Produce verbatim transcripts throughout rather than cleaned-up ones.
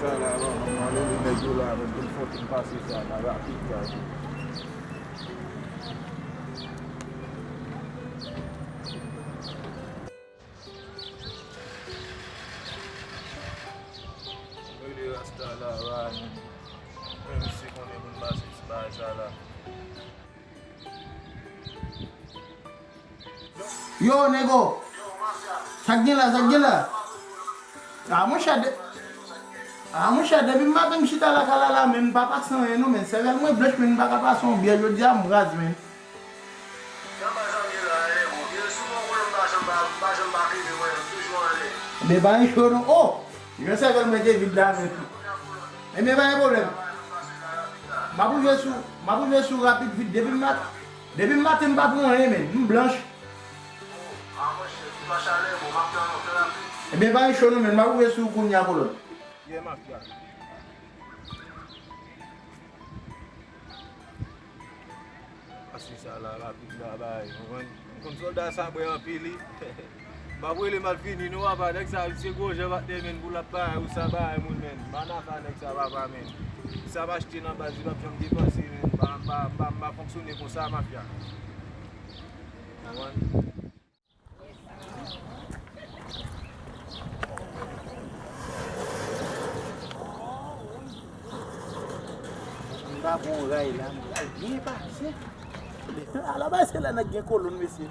Sa la, man, m ale li nèg yo la, men pou l fè w fin pase sa la, rapid sa. Rele rasta la, va, men. Men misye konnen pou n pase ti bagay sa la. Yo, nego! Sa k gen la, sa k gen la? Ah, monchè, de... ah, monchè, depi maten m chita lakay la, la, men m pa pase anyen, non, men sèvèl mwen blanch, men m pa ka pase yon byè jodi a, m raz, men. Men pa gen cho, non. Oh! Jan sèvèl mwen te vid la, men. Men pa gen pwoblèm. M ap rive sou, m ap rive sou rapid vit. Depi m mat-, depi m maten m pa pran anyen, men. M blanch. Ebyen, pa gen cho non, men. M ap rive sou ou kounye a, kolòn. Yeah, mafya. Pase sa la, rapid la, bay. Ou konn, ou konn sòlda sa bwè anpil, wi. M ap rele m al fini, non, papa. Nèg sa, misye gwo jan patnè, men, pou l ap bay, ou sa bay, moun, men. M pa nan afè nèg sa, papa, men. Sa m achte nan baz, li p ap janm depanse, men. M pa, m pa, m pa, m pa fonksyone konsa, mafya. Konprann? M ta pran yon ray la, m pral byen pase. Ala bay se la nèg gen kolòn, mesye.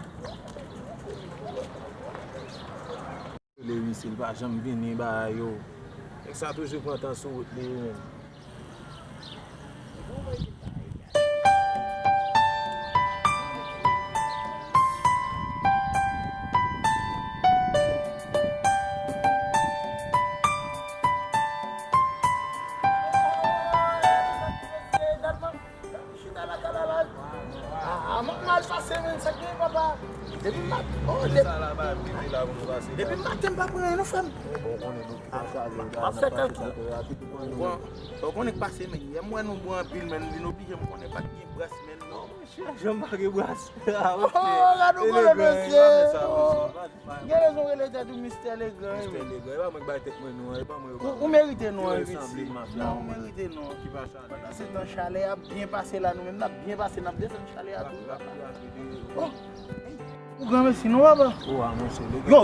Rele misye, li pa janm vini, bagay yo. Nèg sa toujou pran tan sou wout li, wi, menm. Chita la, chita la, la. Ah, ah, mwen mal pase, men, sa k gen, papa. Depi m ap, oh, de- Sa la, ba, vini la pou nou pase. Depi maten, m pa pran anyen, non, frè m. Bon, konnen nou ki pa chaje, m ap fè kalkil. Bon, bon, konnen k pase, men, yè m wè nou bwè anpil, men, vin oblije m konnen pa t gen bras, men, non. Monchè, jan m pa gen bras. Oh, gade yon kolòn, mesye. Gen rezon rele tèt ou Mistè Legan, wi. Mistè Legan, e pa mwen k bay tèt mwen non, e pa mwen yo. Ou, ou merite non, wi, mesye. Non, ou merite non. Pandan se tan, chalè a ap byen pase la, nou menm n ap byen pase, n ap desann chalè a tou. Oh! Ou granmesi non, papa. Ou a, monchè, Legan. Yo,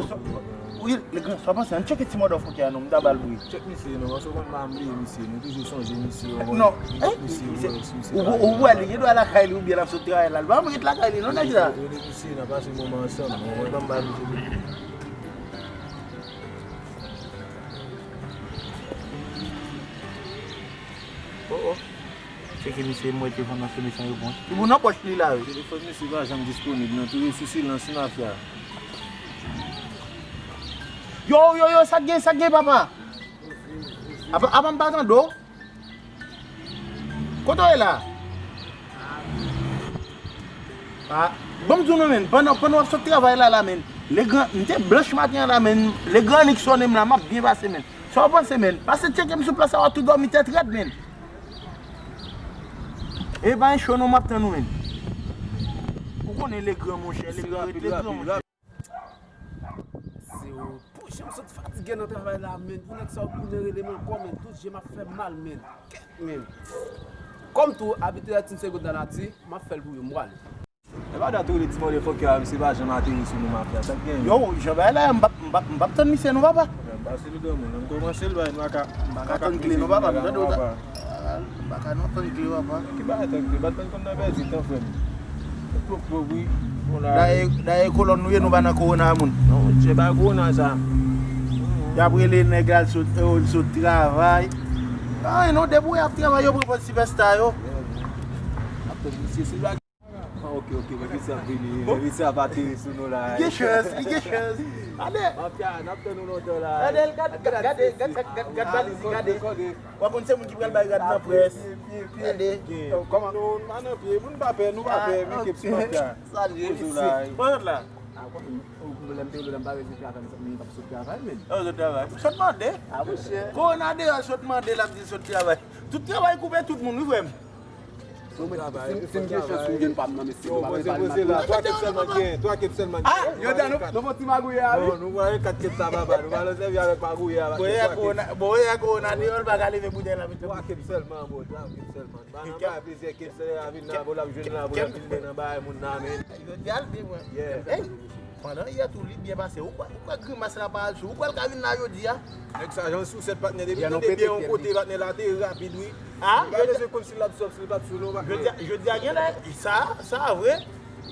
wi, Legan, sa w panse? Ann tcheke ti motherfucker a non, m ta ba l bri. Tchèk misye non, paske ou konn pa m bliye misye, nou toujou sonje misye, ou konn. Non, eh, misye, misye, ou wè, li gen dwa lakay li oubyen l ap sot travay la, l pa janm ret lakay li non, nèg sa. Rele misye, n a pase moman ansanm, ou konprann, ban m ba misye. Oh, oh. Tcheke misye, m wè telefòn nan sone san repons. Li pou nan pòch li la, wi. Telefòn misye pa janm disponib non, tou rete sou silans, wi, mafya. Yo, yo, yo, sa k gen, sa k gen, papa? Apa, apa m pa tande w? Kote w ye la? Ah, bon, m di w non, men, pandan, pandan w ap sot travay la, la, men, Legan, m te blanch maten an la, men, Legan annik sonnen m la, m ap byen pase, men. Sa w panse, men? Pase tcheke m sou plas la, w ap tou dòmi tèt rèd, men. E pa yon cho non, m ap tann ou, men. Ou konnen Legan, monchè, Legan ret Legan, monchè. Se ou. Poche m sot fatige nan travay la, men. Pou nèg sa yo tounen rele m ankò, men. Tout je m ap fè mal, men. Kèt, men. Kòm tou, abitye a ti segond nan nati, m ap fè l pou yo, m prale. E pa dat ou rele ti motherfucker a, misye pa janm ateri sou nou, mafya. Sa k gen? Yo, jan bagay la, m p ap, m p ap, m p ap tann misye non, papa. M pase l granmoun, m kòmanse l, bay, m pa ka, m pa ka tann kle non, papa, m tande w ta. M pa ka non tann kle, papa. Ki bagay tann kle? Bat tann konn nan pèdi tan, frè m. Pwòp, pwòp, wi. Dayè, dayè kolòn nou ye, nou pa nan kowona, moun. Non, monchè, pa kowona sa. Y ap rele nèg al sot, yo sot travay. Ay, non, depi w ap travay, yo pran pòz sipèsta yo. Ap tann misye, se blag. Ah, ok, ok, men mesye ap vini, men mesye ap ateri sou nou la. Li gen chans, li gen chans. Ale. Mafya, n ap tann ou lontan la. Gade, gade, gade, gade, gade valiz li, gade. W ap konn se moun ki pral bay rad nan près. Gade. Kòman nou, nou pa nan pye, moun pa pè, nou pa pè, men ke ti mafya. Salye, mesye. Bon, la. Ah, kòman, lè m te yo la, m pa vle sot travay, men m p ap sot travay, men. Oh, sot travay. Sot mande. Ah, monchè. Kowona deyò, sot mande, l ap di l sot travay. Tout travay koupe tout moun, wi, frè m. Non, men si, si m gen chans pou jwenn pa m nan, mesye, nou pa gen pa l. Twa kep sèlman gen, twa kep sèlman gen. Ah, yo di nou, nou fè ti magouyè a, wi. Non, nou pral kat kep sa, papa. Nou pral sèvi avèk magouyè a. Voye a kowona, voye a kowona deyò, l pa ka leve boutèy la, mete. Twa kep sèlman, bro, twa kep sèlman. Ba nan bay plizyè kep, se a vin nan, bro, l ap jwenn la, bro, l ap vin bwè nan bagay moun nan, men. Yo di al de mwen. Yeah. Hey! Pandan yè tou li byen pase, ou kwè, ou kwè grimas la pa al sou, ou kwè l ka vin la jodi a? Nèg sa jan sou sèt patnè, depi tande byen yon kote patnè la te rapid wi. Ah, pa bezwen konn si l ap sou, si l p ap sou non patnè. Jodi a, jodi a genlè, sa, sa vre.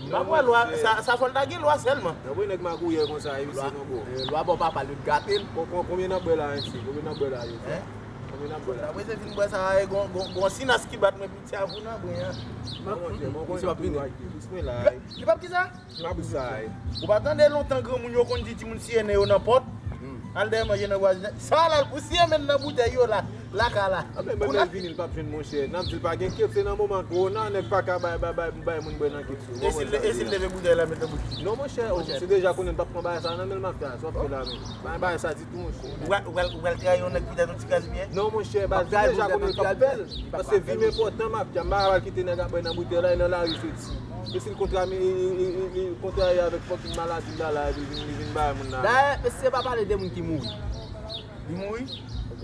M pa kwè lwa, sa, sa fò l ta gen lwa sèlman. Nan vre nèg magouyè konsa, e misye non bro. Lwa bò papa l yo t gate l. Kon, kon, konbyen n ap bwè la, M C? Konbyen n ap bwè la, yo? Hein? Konbyen n ap bwè la? Apre se fin bwè sa, e gon, gon, gon sinas ki bat mwen piti a pou nan bwè an. Non, monchè, mwen konnen tou ak li. Li p ap kisa? Mwen ap sa, e. Ou pa tande lontan granmoun yo konn di timoun siye nen yo nan pòt? Al dèyè manje nan vwazinay. Sa la, l pou siye men nan boutèy yo la, lakay la. Anben, mwen menm vini, l p ap jwenn monchè. N ap di l pa gen kèt, se nan moman kowona, nèg pa ka bay, bay, bay, bay moun bwè nan kèt yo. E si l, e si l leve boutèy la, met nan bouch li? Non, monchè, ou, se deja konnen l p ap pran bagay sa nan men l, mafya, sa w ap fè la menm. Pa gen bagay sa ditou, monchè. Ou pral, ou pral, ou pral trayi yon nèg poutèt yon ti kras biyè? Non, monchè, baz, se deja konnen l p ap fè l. Paske vi m enpòtan, mafya, m pa ka al kite nèg ap bwè nan boutèy la, e nan lari soti. E si l kontra, li, li, li, li kontrarye avèk fòk maladi m la la, epi li vin, li vin bay moun la. Dayè, mesye pa pale de moun ki mouri. Li mouri?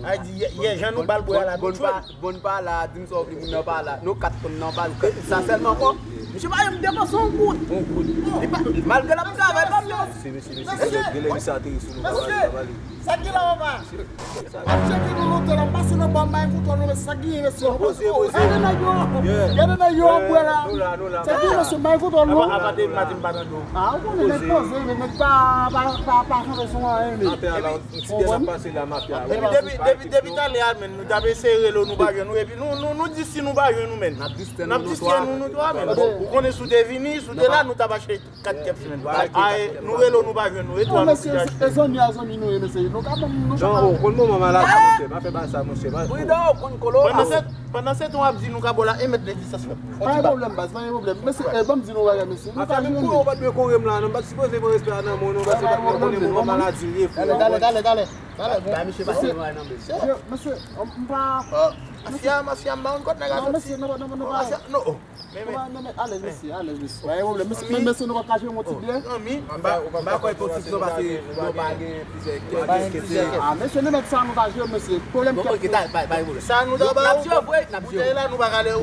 A di, yè, yè, jan nou ba l bwè a la, nou tchwe l. Bon pa la, di m sa w vle, moun nan pa la. Nou kat konn nan pa l. Sa sèlman ankò. Misye pa janm depanse yon goud. Yon goud. Li pa, malgre l ap travay, l pa depanse. Mesye, mesye, mesye, gen lè misye ateri sou nou, pa pale, pa pale. Sa ki la, papa? Ap tcheke nou lontan la, m pase nan bò, m bay foutò nou, men sa ki gen, mesye. Poze, poze. Gade nèg yo. Gade nèg yo ap bwè la. Nou la, nou la. Sa ki gen, mesye, m bay foutò nou. Apa, apa de maten m pa tande w. Ah, ou konnen nèg poze, men nèg pa, pa, pa, pa chante sou anyen, men. Atè a la, yon ti byen ap pase la, mafya. Depi, depi, depi, depi talè a, men, nou t ap eseye rele w, nou pa jwenn ou, epi nou, nou, nou di si nou pa jwenn ou, men. N ap distrè nou, nou twa, men. Ou konnen si w te vini, si w te la, nou t ap achte Kat kèp simenn. Ay, nou rele w, nou pa jwenn nou. E twa nou ki achte. E zanmi a zanmi nou ye, mesye. Nou ka ban m, nou ka ban m. Jan, ou konn moman maladi, monchè. Pa fè bagay sa, monchè. Pridan, ou konn kolo. Pandan se, pandan se tan w ap di nou ka ba w la, e mèt de distans. Pa gen pwoblèm, baz, pa gen pwoblèm. Mesye, eh, ban m di nou bagay, mesye. Nou ka jwenn. Ou pa t dwe kore m la, non, m pa t sipoze pran respè a nan men w, non, paske m pa t konnen moman maladi l ye, frè. Dale, dale, dale, dale. Dale, bon. Ba misye pase nou a nan men. Mesye, m pa. Mafya, mafya, m pa konn kot nèg a soti. Non, mesye, non, non, non, non. Men, men, men, men, alèz, mesye, alèz, mesye. Pa gen pwoblèm, mesye, men, mesye, nou pa ka jere yon ti byen? Non, mi, m pa, m pa kwè yon ti byen, paske nou pa gen plizyè kèk. Ah, mesye, nou mèt sa, nou ka jere, mesye. Pwoblèm kèk. Bon, ok, pa gen pwoblèm. Sa nou ta ba ou, boutèy la, nou pa ka leve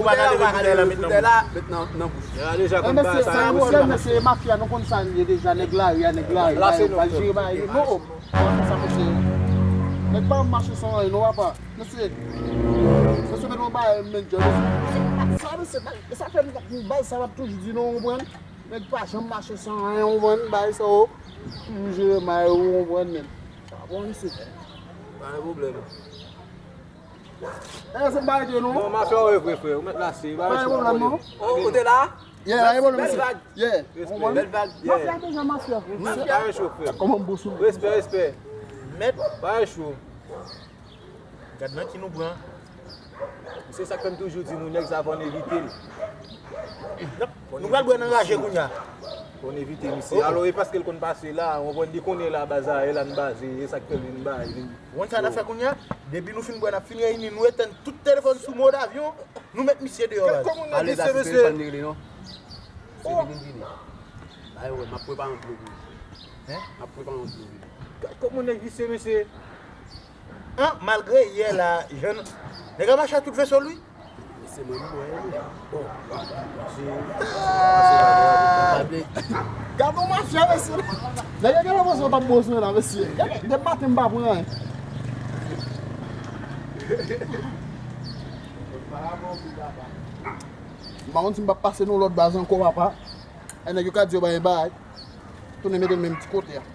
boutèy la, met nan bouch. Mesye, sa gen pwoblèm, mesye, mafya, nou konn sa nou ye deja, nèg lari a, nèg lari a, pa jere bagay yo, non. Sa, mesye. Nèg pa mache san anyen, non, papa. Mesye, mesye, mete yon bagay, men, djòl, mesye. Sa, mesye, sa fè m, baz, sa m ap toujou di nou, ou konprann? Nèg pa janm mache san anyen, ou konprann? Bagay sa yo, toujou jere may yo, ou konprann, men. Sa bon, mesye. Pa gen pwoblèm. Eh, se bagay de nou. Non, mafya, ou vre, frè. Ou mèt lase, pa gen pwoblèm, non. Ou te la? Yeah, pa gen pwoblèm, mesye. Bèl vag. Yeah. Respè. Bèl vag. Mafya deja mafya. Mafya, pa gen cho, frè. Kòman m bous ou? Respè, respè. Mèt. Pa gen cho. Gad nan ki nou pran. Se sa k fè m toujou di nou, nèg sa fò n evite l. Nou pral bwè nan raje kounye a. Fò n evite misye. Alò, e paske l konn pase la, ou konprann, li konnen la baz a, e la n baze, e sa k fè l vin bay, vin. Ou konn sa n ap fè kounye a? Depi nou fin bwè, n ap fin reyini, nou etenn tout telefòn sou mòd avyon, nou met misye deyò, baz. Kòman nèg vise, mesye? Se vin vini. Ba yo wè, m ap prepare yon dlo pou li. Hein? M ap prepare yon dlo pou li. Gad kòman nèg vise, mesye. An, malgre yè la, jèn nèg ap mache ak tout veso l, wi. Mesye, mwen, m bwè, wi. Oh, se, se pa vle. Gad yon mafya, mesye. Nèg yo genlè panse yo t ap bwè sou la, mesye. Gade, depi maten m pa pran anyen. M pa konn si m p ap pase nan lòt baz ankò, papa. E nèg yo ka di yo bay bagay. Tounen mete l menm ti kote a.